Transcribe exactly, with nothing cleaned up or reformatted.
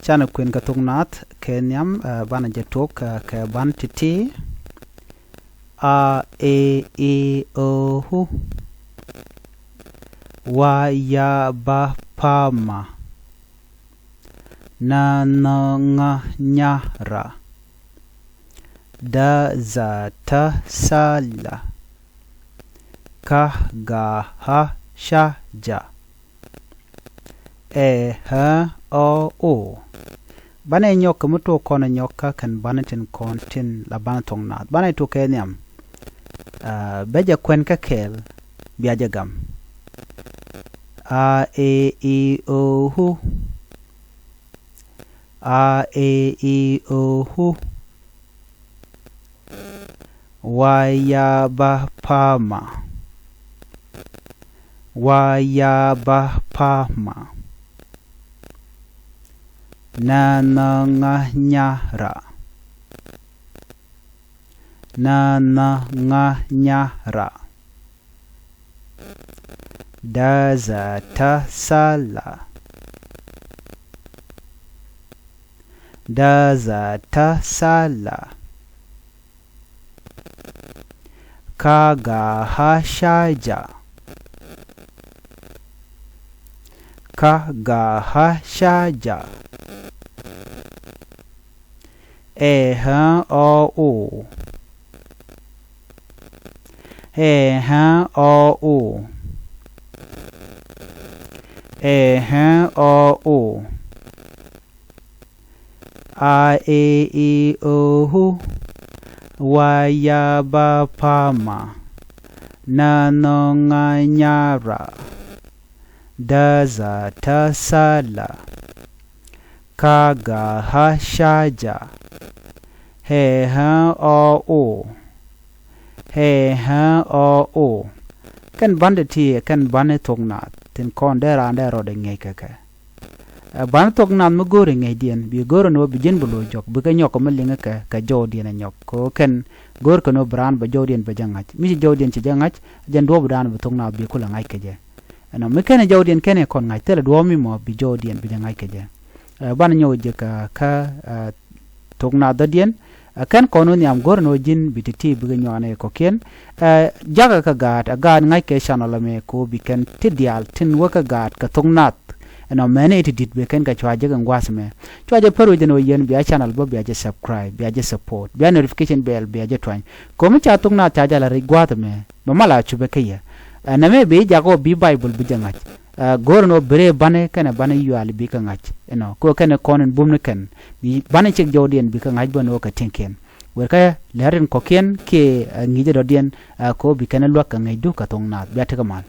Canɛ kuën kɛ thok naath kɛ nhiam, ɛ, banɛ jɛ tuɔk, ɛ, kɛ ban ti̱ti̱. A, e, i, o, u. Wa, ya, ba, pa, ma. Na, na, ŋa, nya, ra. Da, za, ta, sa, la. Ka, ga, ha, sha, ja. Ɛ, hä, ɔ, o. Banɛ nyɔk kɛ mi tok kɔn nyɔk kä kɛn banɛ tin kɔn tin la banɛ thok naath. Banɛ tok kɛ nhiam. Ɛ, bɛ jɛ kuɛn kä kɛɛl bia jɛ gam. A, e, i, o, u. A, e, i, o, u. Wa, ya, ba, pa, ma. Wa, ya, ba, pa, ma. Na, na, ŋa, nya, ra. Na, na, ŋa, nya, ra. Da, za, ta, sa, la. Da, za, ta, sa, la. Ka, ga, ha, sha, ja. Ka, ga, ha, sha, ja. Ɛ, hä, ɔ, o. Ɛ, hä, ɔ, o. Ɛ, hä, ɔ, o. A, e, i, o, u. Wa, ya, ba, pa, ma. Na, na, ŋa, nya, ra. Da, za, ta, sa, la. Ka, ga, ha, sha, ja. Ɛ, hä, ɔ, o. Ɛ, hä, ɔ, o. Kɛn bani ti, kɛn bani thok naath tin kɔn dee raan dee rɔɔdɛ ŋi̱eec kɛ kɛ. Ɛ, bani thok naath mi go̱o̱ri ŋi̱eecdiɛn, bi go̱o̱ri ni wä bi ji̱n bi lo̱c jɔk, bikɛ nyɔk kɛ mi liŋi kɛ, kɛ jɔwdiɛn ɛ nyɔk. Kɛ ɣöö kɛn go̱o̱rkɛ ni wä bi raan bɛ jɔwdiɛn bɛ jɛ ŋa̱c. Mi ci jɔwdiɛn ci jɛ ŋa̱c, jɛn duɔ̱ɔ̱pdan bi thok naath bi kulɛ ŋa̱c kɛ jɛ. Ɛnɔ, mi /kenɛ jɔwdiɛn /kenɛ kɔn ŋa̱c, thilɛ duɔ̱ɔ̱p mi mɔ bi jɔwdiɛn bi jɛ ŋa̱c kɛ jɛ. Ɛ, banɛ nyɔk ji̱ kä, kä, ɛ, thok naath dhɔ̱diɛn. Ɛ, kɛn kɔn wä nhiam go̱r ni wä ji̱n bi ti̱ti̱ bikɛ nyuanɛ kɔ̱kiɛn. Ɛ, jakä kä gaat, ɛ gaat ŋa̱c kɛ channel ɛmɛ kɛ ɣöö bi kɛn ti diaal tin wä kä gaat kɛ thok naath. Ɛnɔ, mɛni iti di̱t bi kɛn kɛ cua jek in gua̱a̱th ɛmɛ. Cua jɛ pär wec ɛn ɣöö yɛn bia channel bä bia jɛ subscribe, bia jɛ support, bia notification bell bia jɛ tuany. Kɛ ɣöö mi ca thok naath ca jɛ la rɛy gua̱a̱th ɛmɛ, bɛ mal a cupɛ kä yɛ. Ɛ, nɛmɛ bi jak ɣöö bi Baibol bi jɛ ŋa̱c. Ɛ, go̱o̱r ni wä bi rɛy bani kɛnɛ bani yuali bikɛ ŋa̱c. Ɛnɔ, kɛ ɣöö kɛnɛ kɔn in bum ni kɛn. Bi bani cik jɔwdiɛn bikɛ ŋa̱c bä ni wä kɛ ti̱ŋkiɛn. Wërkɛ lɛr in kɔ̱kiɛn kiɛ, ɛ, ŋi̱i̱cä dɔ̱diɛn, ɛ, kɛ ɣöö bi kɛn luäk kɛ ŋäcdu kɛ thok naath. Bia tekɛ mal.